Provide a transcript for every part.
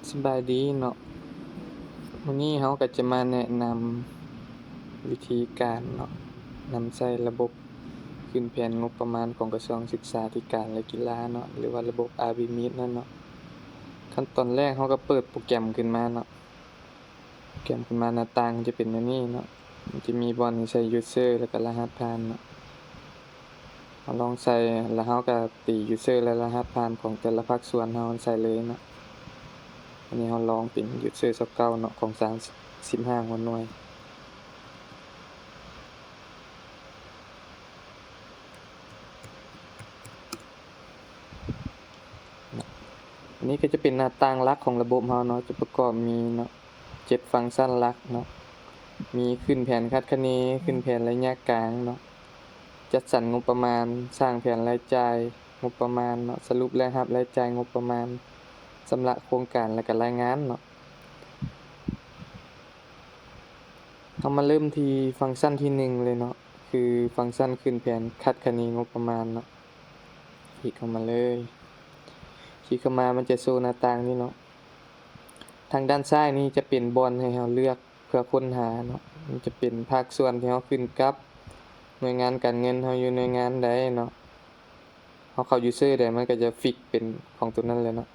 ສະບາຍດີເນາະ, ມື້ນີ້ເຮົາກໍຈະມາແນະນຳວິທີການເນາະ, ນຳໃຊ້ລະບົບຂຶ້ນແຜນງົບປະມານຂອງກະຊວງສຶກສາທິການ ແລະ ກິລາເນາະ ຫຼືວ່າລະບົບ RBMeet ນັ້ນເນາະ. ຂັ້ນຕອນແລກເຮົາກໍເປີດໂປຣແກຣມຂຶ້ນມາເນາະ. ແກມຂຶ້ນມາ ໜ້າຕ່າງຈະເປັນແນວນີ້ເນາະ, ມັນຈະມີບ່ອນໃຫ້ໃສ່ user ແລ້ວກໍລະຫັດຜ່ານເນາະ. ເຮົາລອງໃສ່ ແລ້ວເຮົາກໍຕີ user ແລະ ລະຫັດຜ່ານຂອງແຕ່ລະພາກສ່ວນເຮົາໃສ່ເລີຍເນາະ. ອັນນີ້ເຮົາລອງເປັນ user ຊາວເກົ້າເນາະ ຂອງສາມສິບຫ້າຫົວໜ່ວຍ. ອັນນີ້ກໍຈະເປັນໜ້າຕ່າງຫຼັກຂອງລະບົບເຮົາເນາະ, ຈະປະກອບມີເນາະ ເຈັດຟັງຊັນຫຼັກເນາະ, ມີຂຶ້ນແຜນຄາດຄະເນ, ຂຶ້ນແຜນໄລຍະກາງເນາະ, ຈັດສັນງົບປະມານ, ສ້າງແຜນລາຍຈ່າຍງົບປະມານເນາະ, ສະຫຼຸບລາຍຮັບລາຍຈ່າຍງົບປະມານ, ຊຳລະໂຄງການ ແລ້ວກໍລາຍງານເນາະ. ເຮົາມາເລີ່ມທີ່ຟັງຊັນທີໜຶ່ງເລີຍເນາະ, ຄືຟັງຊັນຂຶ້ນແຜນຄາດຄະເນງົບປະມານເນາະ. ຄລິກເຂົ້າມາເລີຍ. ຄລິກເຂົ້າມາມັນຈະໂຊໜ້າຕ່າງນີ້ເນາະ. ທາງດ້ານຊ້າຍນີ້ຈະເປັນບ່ອນໃຫ້ເຮົາເລືອກເພື່ອຄົ້ນຫາເນາະ, ມັນຈະເປັນພາກສ່ວນທີ່ເຮົາຂຶ້ນກັບໜ່ວຍງານການເງິນເຮົາຢູ່ໜ່ວຍງານໃດເນາະ. ເຮົາເຂົ້າ user ໃດ ມັນກໍຈະຟິກເປັນຂອງຕົວນັ້ນເລີຍເນາະ.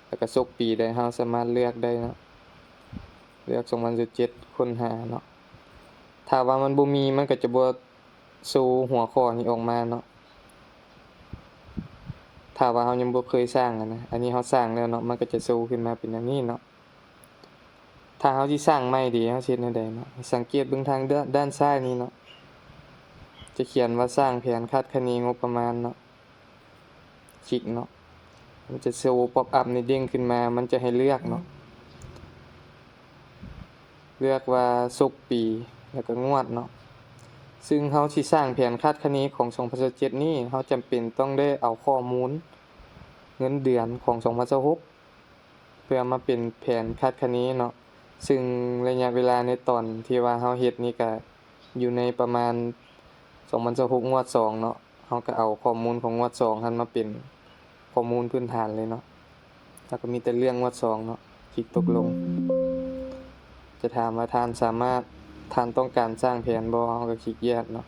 ແລ້ວກໍສົກປີໃດ ເຮົາສາມາດເລືອກໄດ້ເນາະ, ເລືອກສອງພັນຊາວເຈັດ ຄົ້ນຫາເນາະ. ຖ້າວ່າມັນບໍ່ມີ ມັນກໍຈະບໍ່ໂຊຫົວຂໍ້ນີ້ອອກມາເນາະ. ຖ້າວ່າເຮົາຍັງບໍ່ເຄີຍສ້າງຫັ້ນນະ, ອັນນີ້ເຮົາສ້າງແລ້ວເນາະ, ມັນກໍຈະໂຊຂຶ້ນມາເປັນແນວນີ້ເນາະ. ຖ້າເຮົາຊິສ້າງໃໝ່ເດ ເຮົາຊິເຮັດແນວໃດເນາະ? ໃຫ້ສັງເກດເບິ່ງທາງດ້ານ ດ້ານຊ້າຍນີ້ເນາະ, ຈະຂຽນວ່າສ້າງແຜນຄາດຄະເນງົບປະມານເນາະ. ຄລິກເນາະ, ມັນຈະໂຊ pop up ນີ້ເດ້ງຂຶ້ນມາ, ມັນຈະໃຫ້ເລືອກເນາະ, ເລືອກວ່າສົກປີ ແລ້ວກໍງວດເນາະ. ຊຶ່ງເຮົາຊິສ້າງແຜນຄາດຄະເນຂອງສອງພັນຊາວເຈັດນີ້ ເຮົາຈຳເປັນຕ້ອງໄດ້ເອົາຂໍ້ມູນເງິນເດືອນຂອງສອງພັນຊາວຫົກ ເພື່ອມາເປັນແຜນຄາດຄະເນເນາະ, ຊຶ່ງໄລຍະເວລາໃນຕອນທີ່ວ່າເຮົາເຮັດນີ້ກະຢູ່ໃນປະມານສອງພັນຊາວຫົກງວດສອງເນາະ. ເຮົາກະເອົາຂໍ້ມູນຂອງງວດສອງຫັ້ນມາເປັນຂໍ້ມູນພື້ນຖານເລີຍເນາະ, ແລ້ວກະມີແຕ່ເລືອກງວດສອງເນາະ, ຄລິກຕົກລົງ. ຈະຖາມວ່າທ່ານສາມາດ, ທ່ານຕ້ອງການສ້າງແຜນບໍ່? ເຮົາກະຄລິກ yes ເນາະ.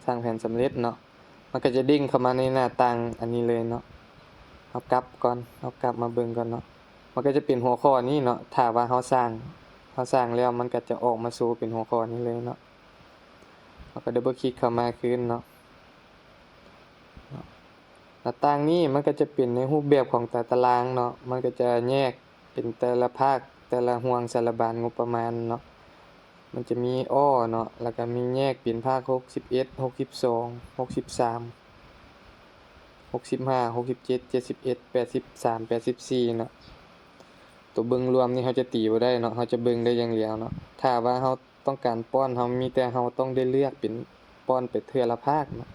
ສ້າງແຜນສຳເລັດເນາະ. ມັນກໍຈະເດ້ງເຂົ້າມາໃນໜ້າຕ່າງອັນນີ້ເລີຍເນາະ. ເຮົາກັບກ່ອນ, ເຮົາກັບມາເບິ່ງກ່ອນເນາະ. ມັນກໍຈະເປັນຫົວຂໍ້ນີ້ເນາະ, ຖ້າວ່າເຮົາສ້າງ, ເຮົາສ້າງແລ້ວມັນກໍຈະອອກມາໂຊເປັນຫົວຂໍ້ນີ້ເລີຍເນາະ. ເຮົາກໍ double click ເຂົ້າມາຄືນເນາະ. ໜ້າຕ່າງນີ້ມັນກໍຈະເປັນໃນຮູບແບບຂອງຕາຕະລາງເນາະ, ມັນກໍຈະແຍກ ເປັນແຕ່ລະພາກ, ແຕ່ລະຫ່ວງສາລະບານງົບປະມານເນາະ. ມັນຈະມີ A ເນາະ, ແລ້ວກະມີແຍກເປັນພາກຫົກສິບເອັດ, ຫົກສິບສອງ, ຫົກສິບສາມ, ຫົກສິບຫ້າ, ຫົກສິບເຈັດ, ເຈັດສິບເອັດ, ແປດສິບສາມ, ແປດສິບສີ່ເນາະ. ໂຕເບິ່ງລວມນີ້ເຮົາຈະຕີບໍ່ໄດ້ເນາະ, ເຮົາຈະເບິ່ງໄດ້ຢ່າງດຽວເນາະ. ຖ້າວ່າເຮົາຕ້ອງການປ້ອນ, ເຮົາມີແຕ່ເຮົາຕ້ອງໄດ້ເລືອກເປັນປ້ອນໄປເທື່ອລະພາກເນາະ.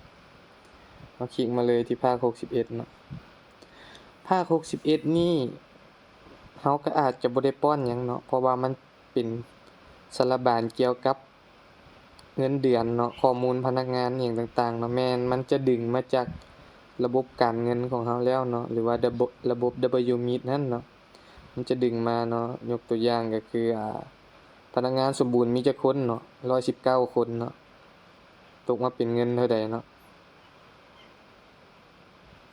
ເຮົາຄລິກມາເລີຍທີ່ພາກຫົກສິບເອັດເນາະ. ພາກຫົກສິບເອັດນີ້ ເຮົາກໍອາດຈະບໍ່ໄດ້ປ້ອນຫຍັງເນາະ, ເພາະວ່າມັນເປັນສາລະບານກ່ຽວກັບເງິນເດືອນເນາະ, ຂໍ້ມູນພະນັກງານອີ່ຫຍັງຕ່າງໆເນາະ, ແມ່ນມັນຈະດຶງມາຈາກລະບົບການເງິນຂອງເຮົາແລ້ວເນາະ, ຫຼືວ່າລະບົບ, ລະບົບ WMeet ນັ້ນເນາະ, ມັນຈະດຶງມາເນາະ. ຍົກຕົວຢ່າງກໍຄື ອາ ພະນັກງານສົມບູນມີຈັກຄົນເນາະ? ຮ້ອຍສິບເກົ້າຄົນເນາະ, ຕົກມາເປັນເງິນເທົ່າໃດເນາະ?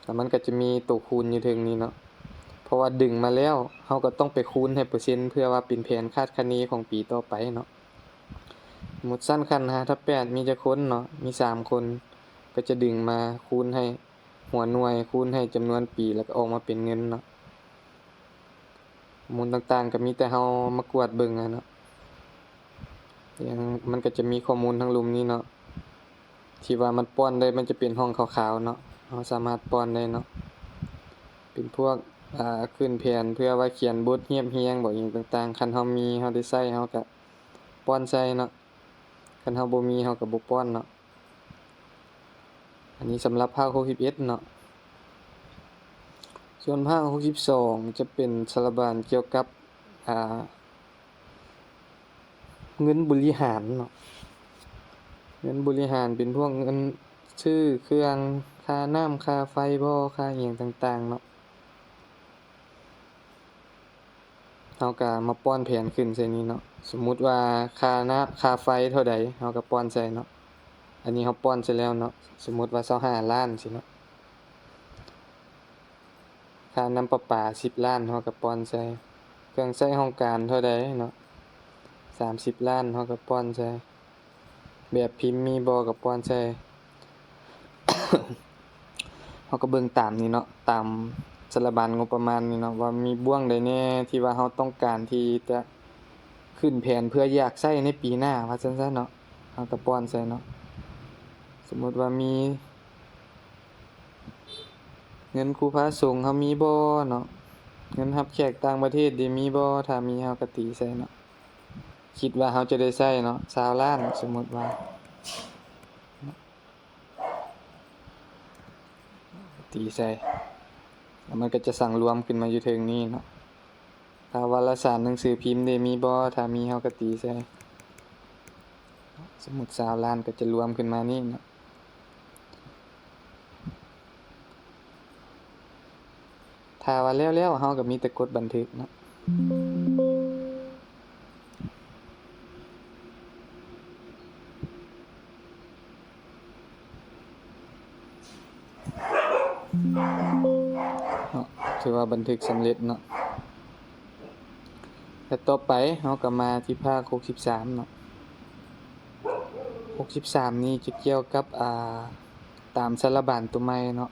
ແລ້ວມັນກໍຈະມີໂຕຄູນຢູ່ເທິງນີ້ເນາະ, ເພາະວ່າດຶງມາແລ້ວ ເຮົາກໍຕ້ອງໄປຄູນໃຫ້ເປີເຊັນ ເພື່ອວ່າເປັນແຜນຄາດຄະເນຂອງປີຕໍ່ໄປເນາະ. ສົມມຸດຊັ້ນຂັ້ນຫ້າທັບແປດ ມີຈັກຄົນເນາະ? ມີສາມຄົນ, ກໍຈະດຶງມາຄູນໃຫ້ຫົວໜ່ວຍ, ຄູນໃຫ້ຈຳນວນປີ ແລ້ວກໍອອກມາເປັນເງິນເນາະ. ຂໍ້ມູນຕ່າງໆກໍມີແຕ່ເຮົາມາກວດເບິ່ງຫັ້ນເນາະ. ຢ່າງມັນກໍຈະມີຂໍ້ມູນທາງລຸ່ມນີ້ເນາະ, ທີ່ວ່າມັນປ້ອນໄດ້ ມັນຈະເປັນຮ່ອງຂາວໆເນາະ, ເຮົາສາມາດປ້ອນໄດ້ເນາະ. ເປັນພວກ ອາ ຂຶ້ນແຜນເພື່ອວ່າຂຽນບົດຮຽບຮຽງບໍ ອີ່ຫຍັງຕ່າງໆ, ຄັນເຮົາມີ ເຮົາໄດ້ໃຊ້ ເຮົາກໍປ້ອນໃສ່ເນາະ, ຄັນເຮົາບໍ່ມີ ເຮົາກໍບໍ່ປ້ອນເນາະ. ອັນນີ້ສຳລັບພາກຫົກສິບເອັດເນາະ. ສ່ວນພາກຫົກສິບສອງຈະເປັນສາລະບານກ່ຽວກັບ ອາ ເງິນບໍລິຫານເນາະ, ເງິນບໍລິຫານເປັນພວກເງິນຊື້ເຄື່ອງ ຄ່ານ້ຳ ຄ່າໄຟບໍ ຄ່າອີ່ຫຍັງຕ່າງໆເນາະ. ເຮົາກະມາປ້ອນແຜນຂຶ້ນໃສ່ນີ້ເນາະ. ສົມມຸດວ່າຄ່ານ້ຳ ຄ່າໄຟເທົ່າໃດ ເຮົາກະປ້ອນໃສ່ເນາະ. ອັນນີ້ເຮົາປ້ອນໃສ່ແລ້ວເນາະ. ສົມມຸດວ່າຊາວຫ້າລ້ານຊີ້ເນາະ. ຄ່ານ້ຳປະປາສິບລ້ານ ເຮົາກະປ້ອນໃສ່. ເຄື່ອງໃຊ້ຫ້ອງການເທົ່າໃດເນາະ ສາມສິບລ້ານ ເຮົາກະປ້ອນໃສ່. ແບບພິມມີບໍ່ ກະປ້ອນໃສ່. ເຮົາກະເບິ່ງຕາມນີ້ເນາະ ຕາມສາລະບັນງົບປະມານນີ້ເນາະ ວ່າມີບ່ວງໃດແດ່ທີ່ວ່າເຮົາຕ້ອງການທີ່ຈະຂຶ້ນແຜນເພື່ອຢາກໃຊ້ໃນປີໜ້າ ວ່າຊັ້ນຊະເນາະ. ເຮົາກະປ້ອນໃສ່ເນາະ. ສົມມຸດວ່າມີ ເງິນຄູພາສົງເຮົາມີບໍ່ເນາະ? ເງິນຮັບແຂກຕ່າງປະເທດເດ ມີບໍ່? ຖ້າມີເຮົາກະຕີໃສ່ເນາະ. ຄິດວ່າເຮົາຈະໄດ້ໃຊ້ເນາະ ຊາວລ້ານ ສົມມຸດວ່າ ຕີໃສ່ ແລ້ວມັນກະຈະສັງລວມຂຶ້ນມາຢູ່ເທິງນີ້ເນາະ. ຖ້າວາລະສານໜັງສືພິມເດ ມີບໍ່? ຖ້າມີເຮົາກະຕີໃສ່ ສົມມຸດຊາວລ້ານ ກະຈະລວມຂຶ້ນມານີ້ເນາະ. ຖ້າວ່າແລ້ວໆ ເຮົາກະມີແຕ່ກົດບັນທຶກເນາະ. ເນາະ ຖືວ່າບັນທຶກສຳເລັດເນາະ. ແລະຕໍ່ໄປເຮົາກະມາທີ່ພາກຫົກສິບສາມເນາະ. ຫົກສິບສາມນີ້ຈະກ່ຽວກັບ ອ່າ ຕາມສາລະບັນໂຕໃໝ່ເນາະ.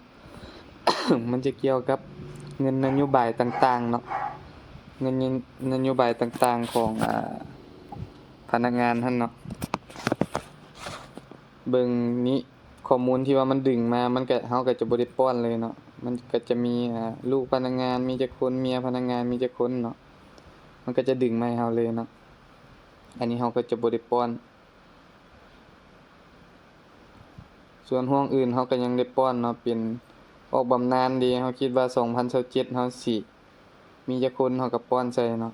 ມັນຈະກ່ຽວກັບເງິນນະໂຍບາຍຕ່າງໆເນາະ ເງິນນະໂຍບາຍຕ່າງໆຂອງ ອ່າ ພະນັກງານຫັ້ນເນາະ. ເບິ່ງນີ້ ຂໍ້ມູນທີ່ວ່າມັນດຶງມາ ມັນກະ ເຮົາກະຈະບໍ່ໄດ້ປ້ອນເລີຍເນາະ. ມັນກະຈະມີ ອ່າ ລູກພະນັກງານມີຈັກຄົນ ເມຍພະນັກງານມີຈັກຄົນເນາະ ມັນກະຈະດຶງມາໃຫ້ເຮົາເລີຍເນາະ. ອັນນີ້ເຮົາກະຈະບໍ່ໄດ້ປ້ອນ. ສ່ວນຫ້ອງອື່ນເຮົາກະຍັງໄດ້ປ້ອນເນາະ ເປັນອອກບຳນານເດ ເຮົາຄິດວ່າສອງພັນຊາວເຈັດເຮົາຊິມີຈັກຄົນ ເຮົາກະປ້ອນໃສ່ເນາະ.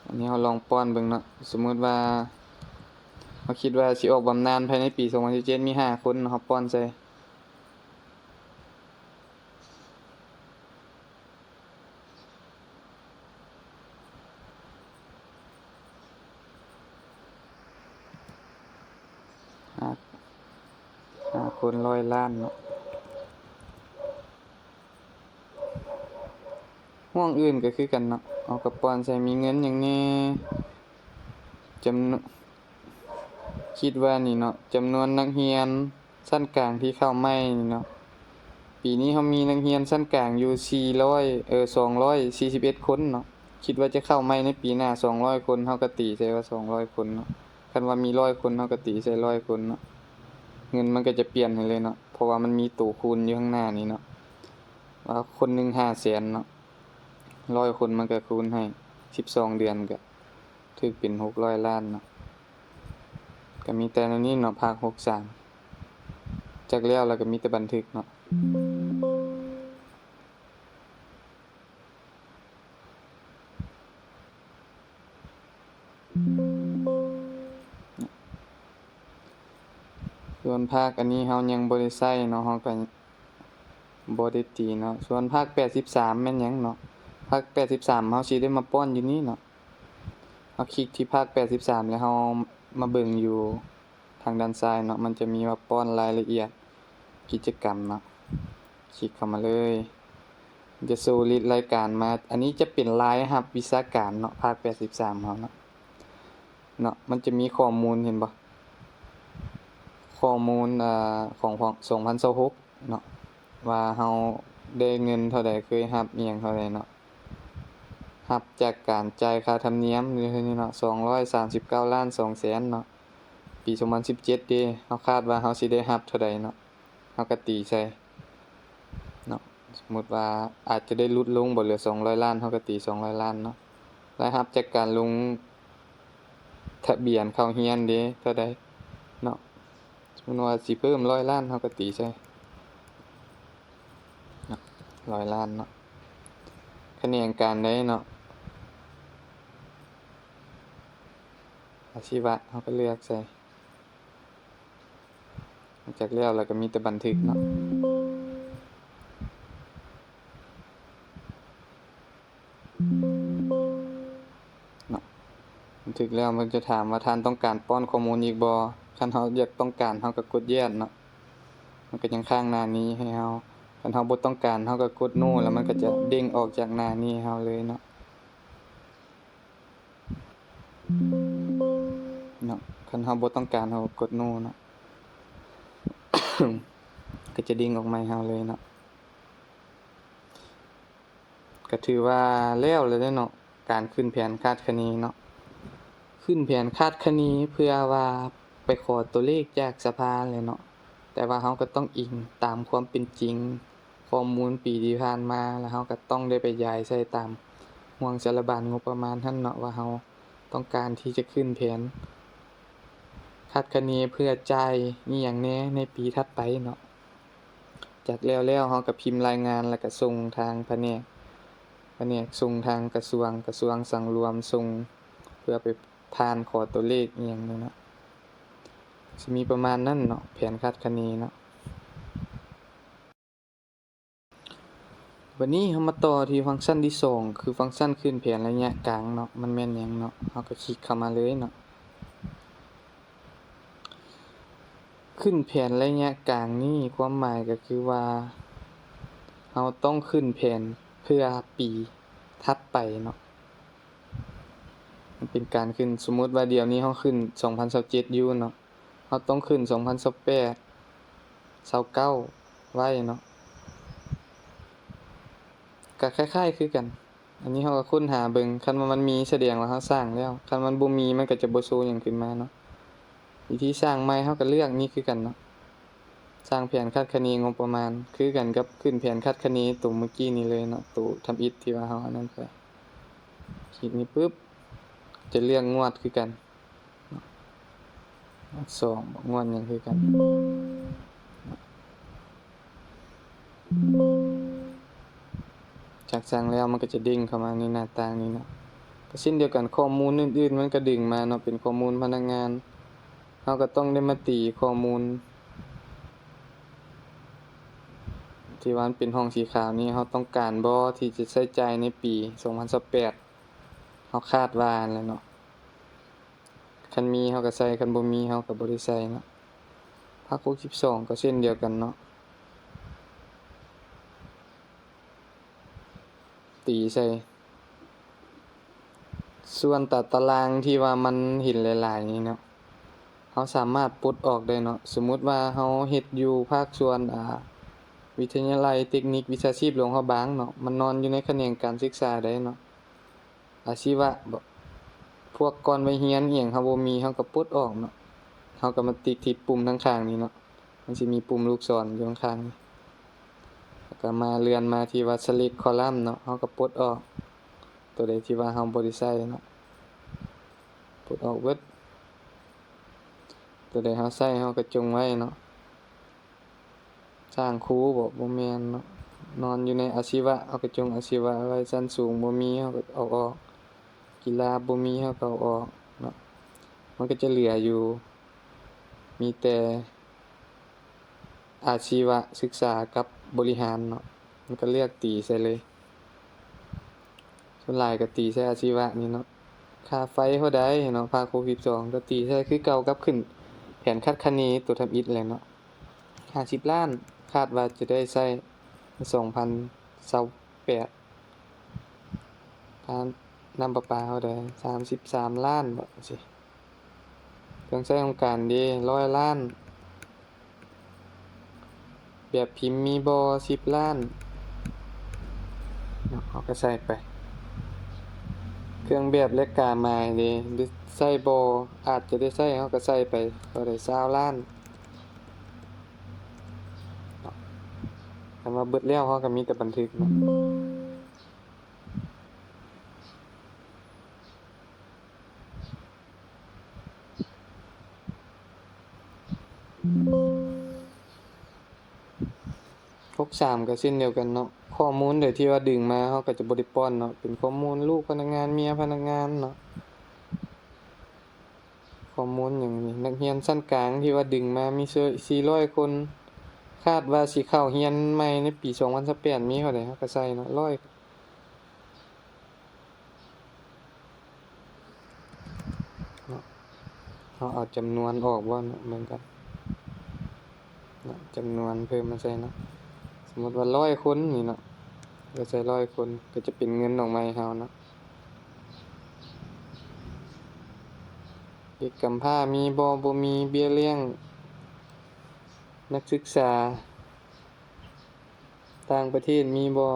ອັນນີ້ເຮົາລອງປ້ອນເບິ່ງເນາະ. ສົມມຸດວ່າເຮົາຄິດວ່າຊິອອກບຳນານພາຍໃນປີສອງພັນຊາວເຈັດ ມີຫ້າຄົນເນາະ ເຮົາປ້ອນໃສ່ ຫ້າ ຫ້າຄົນຮ້ອຍລ້ານເນາະ. ຫ້ອງອື່ນກະຄືກັນເນາະ ເຮົາກະປ້ອນໃສ່ ມີເງິນຫຍັງແດ່ ຈຳນວນ ຄິດວ່ານີ້ເນາະ ຈຳນວນນັກຮຽນຊັ້ນກາງທີ່ເຂົ້າໃໝ່ນີ້ເນາະ. ປີນີ້ເຮົາມີນັກຮຽນຊັ້ນກາງຢູ່ສີ່ຮ້ອຍ ເອີ ສອງຮ້ອຍສີ່ສິບເອັດຄົນເນາະ. ຄິດວ່າຈະເຂົ້າໃໝ່ໃນປີໜ້າສອງຮ້ອຍຄົນ ເຮົາກະຕີໃສ່ວ່າສອງຮ້ອຍຄົນເນາະ. ຄັນວ່າມີຮ້ອຍຄົນ ເຮົາກະຕີໃສ່ຮ້ອຍຄົນເນາະ. ເງິນມັນກະຈະປ່ຽນໃຫ້ເລີຍເນາະ ເພາະວ່າມັນມີໂຕຄູນຢູ່ຂ້າງໜ້ານີ້ເນາະ ວ່າຄົນໜຶ່ງຫ້າແສນເນາະ. ຮ້ອຍຄົນມັນກະຄູນໃຫ້ສິບສອງເດືອນ ກະຖືກເປັນຫົກຮ້ອຍລ້ານເນາະ. ກະມີແຕ່ແນວນີ້ເນາະ ພາກຫົກສາມ ຈັກແລ້ວລະກະມີແຕ່ບັນທຶກເນາະ. ສ່ວນພາກອັນນີ້ເຮົາຍັງບໍ່ໄດ້ໃຊ້ເນາະ ເຮົາກະບໍ່ໄດ້ຕີເນາະ. ສ່ວນພາກແປດສິບສາມແມ່ນຫຍັງເນາະ? ພາກແປດສິບສາມເຮົາຊິໄດ້ມາປ້ອນຢູ່ນີ້ເນາະ. ເຮົາຄລິກທີ່ພາກແປດສິບສາມ ແລ້ວເຮົາມາເບິ່ງຢູ່ ທາງດ້ານຊ້າຍເນາະ ມັນຈະມີວ່າປ້ອນລາຍລະອຽດກິດຈະກຳເນາະ. ຄລິກເຂົ້າມາເລີຍ ມັນຈະໂຊລິດລາຍການມາ. ອັນນີ້ຈະເປັນລາຍຮັບວິຊາການເນາະ ພາກແປດສິບສາມເຮົາເນາະ. ເນາະ ມັນຈະມີຂໍ້ມູນ ເຫັນບໍ່? ຂໍ້ມູນ ເອີ ຂອງ ຂອງສອງພັນຊາວຫົກເນາະ ວ່າເຮົາໄດ້ເງິນເທົ່າໃດ ເຄີຍຮັບອີ່ຫຍັງເທົ່າໃດເນາະ. ຮັບຈາກການຈ່າຍຄ່າທຳນຽມຢູ່ນີ້ເນາະ ສອງຮ້ອຍສາມສິບເກົ້າລ້ານສອງແສນເນາະ. ປີສອງພັນສິບເຈັດເດ ເຮົາຄາດວ່າເຮົາຊິໄດ້ຮັບເທົ່າໃດເນາະ ເຮົາກະຕີໃສ່ເນາະ. ສົມມຸດວ່າອາດຈະໄດ້ຫຼຸດລົງບໍ່ເຫຼືອສອງຮ້ອຍລ້ານ ເຮົາກະຕີສອງຮ້ອຍລ້ານເນາະ. ລາຍຮັບຈາກການລົງທະບຽນເຂົ້າຮຽນເດ ເທົ່າໃດເນາະ. ສົມມຸດວ່າຊິເພີ່ມຮ້ອຍລ້ານ ເຮົາກະຕີໃສ່ເນາະ ຮ້ອຍລ້ານເນາະ. ຂ ະແໜງການໃດເນາະ ອາຊີວະ ເຮົາກໍເລືອກໃສ່ ຫຼັງຈາກແລ້ວ ແລ້ວກໍມີແຕ່ບັນທຶກເນາະ. ເນາະ ບັນທຶກແລ້ວມັນຈະຖາມວ່າ ທ່ານຕ້ອງການປ້ອນຂໍ້ມູນອີກບໍ່? ຄັນເຮົາຢາກຕ້ອງການ ເຮົາກໍກົດ yes ເນາະ ມັນກໍຍັງຄ້າງໜ້ານີ້ໃຫ້ເຮົາ. ຄັນເຮົາບໍ່ຕ້ອງການ ເຮົາກໍກົດ no ແລ້ວມັນກໍຈະເດ້ງອອກຈາກໜ້ານີ້ໃຫ້ເຮົາເລີຍເນາະ ເນາະ. ຄັນເຮົາບໍ່ຕ້ອງການ ເຮົາກໍກົດ no ເນາະ ກໍຈະເດ້ງອອກມາໃຫ້ເຮົາເລີຍເນາະ. ກໍຖືວ່າແລ້ວແລ້ວເດ້ເນາະ ການຂຶ້ນແຜນຄາດຄະເນເນາະ. ຂຶ້ນແຜນຄາດຄະເນເພື່ອວ່າໄປຂໍຕົວເລກຈາກສະພາແຫຼະເນາະ, ແຕ່ວ່າເຮົາກໍຕ້ອງອີງຕາມຄວາມເປັນຈິງ ຂໍ້ມູນປີທີ່ຜ່ານມາ ແລ້ວເຮົາກໍຕ້ອງໄດ້ໄປຢາຍໃສ່ຕາມຫ່ວງສາລະບານງົບປະມານຫັ້ນເນາະ ວ່າເຮົາຕ້ອງການທີ່ຈະຂຶ້ນແຜນຄາດຄະເນເພື່ອຈ່າຍອີ່ຫຍັງແດ່ໃນປີຖັດໄປເນາະ. ຈາກແລ້ວແລ້ວ ເຮົາກໍພິມລາຍງານ ແລ້ວກໍສົ່ງທາງພະແນກ, ພະແນກສົ່ງທາງກະຊວງ, ກະຊວງສັງລວມສົ່ງເພື່ອໄປຜ່ານຂໍຕົວເລກອີ່ຫຍັງນີ້ເນາະ. ຊິມີປະມານນັ້ນເນາະ ແຜນຄາດຄະເນເນາະ. ບັດນີ້ເຮົາມາຕໍ່ທີ່ຟັງຊັນທີສອງ ຄືຟັງຊັນຂຶ້ນແຜນໄລຍະກາງເນາະ. ມັນແມ່ນຫຍັງເນາະ? ເຮົາກໍຄລິກເຂົ້າມາເລີຍເນາະ. ຂຶ້ນແຜນໄລຍະກາງນີ້ ຄວາມໝາຍກໍຄືວ່າ ເຮົາຕ້ອງຂຶ້ນແຜນເພື່ອປີຖັດໄປເນາະ. ມັນເປັນການຂຶ້ນ, ສົມມຸດວ່າດຽວນີ້ເຮົາຂຶ້ນສອງພັນຊາວເຈັດຢູ່ເນາະ, ເຮົາຕ້ອງຂຶ້ນສອງພັນຊາວແປດ ຊາວເກົ້າໄວ້ເນາະ. ກໍຄ້າຍໆຄືກັນ. ອັນນີ້ເຮົາກໍຄົ້ນຫາເບິ່ງ, ຄັນວ່າມັນມີ ສະແດງວ່າເຮົາສ້າງແລ້ວ, ຄັນມັນບໍ່ມີ ມັນກໍຈະບໍ່ໂຊຫຍັງຂຶ້ນມາເນາະ. ວິທີສ້າງໃໝ່ ເຮົາກໍເລືອກນີ້ຄືກັນເນາະ, ສ້າງແຜນຄາດຄະເນງົບປະມານ ຄືກັນກັບຂຶ້ນແຜນຄາດຄະເນໂຕເມື່ອກີ້ນີ້ເລີຍເນາະ, ໂຕທຳອິດທີ່ວ່າເຮົາອັນນັ້ນໄປ. ຄລິກນີ້ປຶບ ຈະເລືອກງວດຄືກັນ. ສອງ ງວດຫຍັງຄືກັນ. ຈາກສັ່ງແລ້ວ ມັນກໍຈະເດ້ງເຂົ້າມາໃນໜ້າຕ່າງນີ້ເນາະ. ກໍເຊັ່ນດຽວກັນ, ຂໍ້ມູນອື່ນໆ ມັນກໍດຶງມາເນາະ, ເປັນຂໍ້ມູນພະນັກງານ. ເຮົາກໍຕ້ອງໄດ້ມາຕີຂໍ້ມູນທີ່ວ່າມັນເປັນຫ້ອງສີຂາວນີ້, ເຮົາຕ້ອງການບໍ່ທີ່ຈະໃຊ້ຈ່າຍໃນປີສອງພັນຊາວແປດ? ເຮົາຄາດວ່າຫັ້ນແຫຼະເນາະ. ຄັນມີເຮົາກໍໃສ່, ຄັນບໍ່ມີເຮົາກໍບໍ່ໄດ້ໃສ່ເນາະ. ພາກຫົກສິບສອງກໍເຊັ່ນດຽວກັນເນາະ, ຕີໃສ່ສ່ວນຕາຕະລາງທີ່ວ່າມັນເຫັນຫຼາຍໆນີ້ເນາະ, ເຮົາສາມາດປົດອອກໄດ້ເນາະ. ສົມມຸດວ່າເຮົາເຮັດຢູ່ພາກສ່ວນ ອ່າ ວິທະຍາໄລເຕັກນິກວິຊາຊີບຫຼວງພະບາງເນາະ, ມັນນອນຢູ່ໃນຂະແໜງການສຶກສາໄດ້ເນາະ. ອາຊີວະບໍ? ພວກກ່ອນໄວຮຽນອີ່ຫຍັງເຮົາບໍ່ມີ ເຮົາກໍປົດອອກເນາະ. ເຮົາກໍມາຕິກທີ່ປຸ່ມທາງຂ້າງນີ້ເນາະ, ມັນຊິມີປຸ່ມລູກສອນຢູ່ຂ້າງໆນີ້, ແລ້ວກໍມາເລື່ອນມາທີ່ວ່າ select column ເນາະ, ເຮົາກໍປົດອອກ. ຕົວໃດທີ່ວ່າເຮົາບໍ່ໄດ້ໃຊ້ເນາະ, ປົດອອກເບິດ. ຕົວໃດເຮົາໃຊ້ ເຮົາກໍຈົ່ງໄວ້ເນາະ. ສ້າງຄູບໍ? ບໍ່ແມ່ນເນາະ, ນອນຢູ່ໃນອາຊີວະ ເຮົາກໍຈົ່ງອາຊີວະໄວ້. ຊັ້ນສູງບໍ່ມີ ເຮົາກໍເອົາອອກ, ກິລາບໍ່ມີ ເຮົາກໍເອົາອອກເນາະ. ມັນກໍຈະເຫຼືອຢູ່ ມີແຕ່ອາຊີວະສຶກສາກັບບໍລິຫານເນາະ, ມັນກໍເລືອກຕີໃສ່ເລີຍ. ສ່ວນຫຼາຍກໍຕີໃສ່ອາຊີວະນີ້ເນາະ. ຄ່າໄຟເທົ່າໃດເນາະ, ພາກຫົກສິບສອງ ກໍຕີໃສ່ຄືເກົ່າກັບຂຶ້ນແຜນຄາດຄະເນຕົວທຳອິດແຫຼະເນາະ. ຫ້າສິບລ້ານ ຄາດວ່າຈະໄດ້ໃຊ້ສອງພັນຊາວແປດ. ຄ່ານ້ຳປະປາເທົ່າໃດ? ສາມສິບສາມລ້ານບໍ? ຈັ່ງຊີ້. ເຄື່ອງໃຊ້ຂອງການເດ ຮ້ອຍລ້ານ. ແບບພິມມີບໍ່? ສິບລ້ານເນາະ, ເຮົາກໍໃສ່ໄປ. ເຄື່ອງແບບ ແລະ ກາໝາຍເດ ຫຼືໃຊ້ບໍ່? ອາດຈະໄດ້ໃຊ້, ເຮົາກໍໃສ່ໄປ. ເທົ່າໃດ? ຊາວລ້ານເນາະ. ຄັນວ່າເບິດແລ້ວ ເຮົາກໍມີແຕ່ບັນທຶກເນາະ. ຫົກສາມ ກໍເຊັ່ນດຽວກັນເນາະ, ໂຄ ຂໍ້ມູນໃດທີ່ວ່າດຶງມາ ເຮົາກໍຈະບໍ່ໄດ້ປ້ອນເນາະ ເປັນຂໍ້ມູນລູກພະນັກງານ ເມຍພະນັກງານເນາະ. ຂໍ້ມູນຫຍັງນີ້ ນັກຮຽນຊັ້ນກາງທີ່ວ່າດຶງມາມີສີ່ຮ້ອຍຄົນ ຄາດວ່າຊິເຂົ້າຮຽນໃໝ່ໃນປີສອງພັນຊາວແປດ ມີເທົ່າໃດ ເຮົາກໍໃສ່ເນາະ ຮ້ອຍ ເນາະ ເຮົາເອົາຈຳນວນອອກບໍ່ເນາະ ເບິ່ງກັນເນາະ ຈຳນວນເພີ່ມມາໃສ່ເນາະ ສົມມຸດວ່າຮ້ອຍຄົນນີ້ເນາະ ກໍໃສ່ຮ້ອຍຄົນ ກໍຈະເປັນເງິນອອກມາໃຫ້ເຮົາເນາະ. ເດັກກຳພ້າມີບໍ່? ບໍ່ມີ. ເບ້ຍລ້ຽງນັກສຶກສາຕ່າງປະເທດມີບໍ່?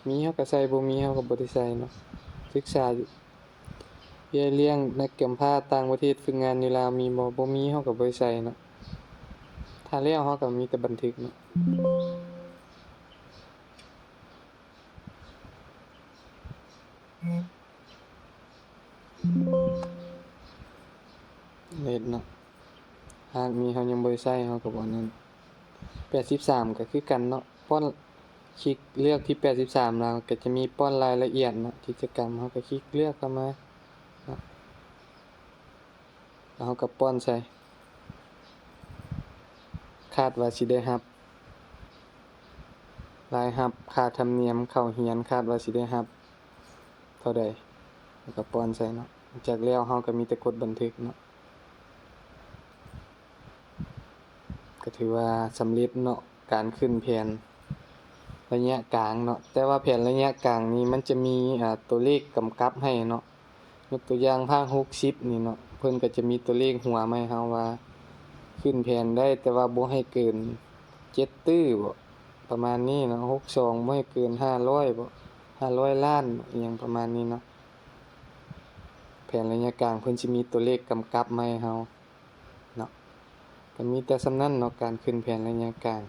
ມີເຮົາກໍໃສ່ ບໍ່ມີເຮົາກໍບໍ່ໄດ້ໃສ່ເນາະ. ສຶກສາ ເບ້ຍລ້ຽງນັກກຳພ້າຕ່າງປະເທດຝຶກງານຢູ່ລາວມີບໍ່? ບໍ່ມີເຮົາກໍບໍ່ໄດ້ໃສ່ເນາະ. ຖ້າແລ້ວເຮົາກໍມີແຕ່ບັນທຶກເນາະ. ເຮັດເນາະ ຫາກມີເຮົາຍັງບໍ່ໄດ້ໃຊ້ ເຮົາກໍບໍ່ອັນນັ້ນ. ແປດສິບສາມກໍຄືກັນເນາະ ປ້ອນ ຄລິກເລືອກທີ່ແປດສິບສາມ ແລ້ວກໍຈະມີປ້ອນລາຍລະອຽດເນາະ ກິດຈະກຳ ເຮົາກໍຄລິກເລືອກເຂົ້າມາເນາະ ແລ້ວເຮົາກໍປ້ອນໃສ່ ຄາດວ່າຊິໄດ້ຮັບ ລາຍຮັບຄ່າທຳນຽມເຂົ້າຮຽນ ຄາດວ່າຊິໄດ້ຮັບເທົ່າໃດ ແລ້ວກໍປ້ອນໃສ່ເນາະ. ຈາກແລ້ວເຮົາກໍມີແຕ່ກົດບັນທຶກເນາະ ກໍຖືວ່າສຳເລັດເນາະ ການຂຶ້ນແຜນໄລຍະກາງເນາະ. ແຕ່ວ່າແຜນໄລຍະກາງນີ້ມັນຈະມີ ອາ ຕົວເລກກຳກັບໃຫ້ເນາະ. ຍົກຕົວຢ່າງພາກຫົກສິບນີ້ເນາະ ເພິ່ນກໍຈະມີຕົວເລກຫົວມາໃຫ້ເຮົາວ່າ ຂຶ້ນແຜນໄດ້ ແຕ່ວ່າບໍ່ໃຫ້ເກີນເຈັດຕື້ບໍ ປະມານນີ້ເນາະ ຫົກສອງ ບໍ່ໃຫ້ເກີນຫ້າຮ້ອຍບໍ ຫ້າຮ້ອຍລ້ານ ອີ່ຫຍັງປະມານນີ້ເນາະ. ແຜນໄລຍະກາງເພິ່ນຊິມີຕົວເລກກຳກັບມາໃຫ້ເຮົາເນາະ. ກໍມີແຕ່ສ່ຳນັ້ນເນາະ ການຂຶ້ນແຜນໄລຍະກາງ.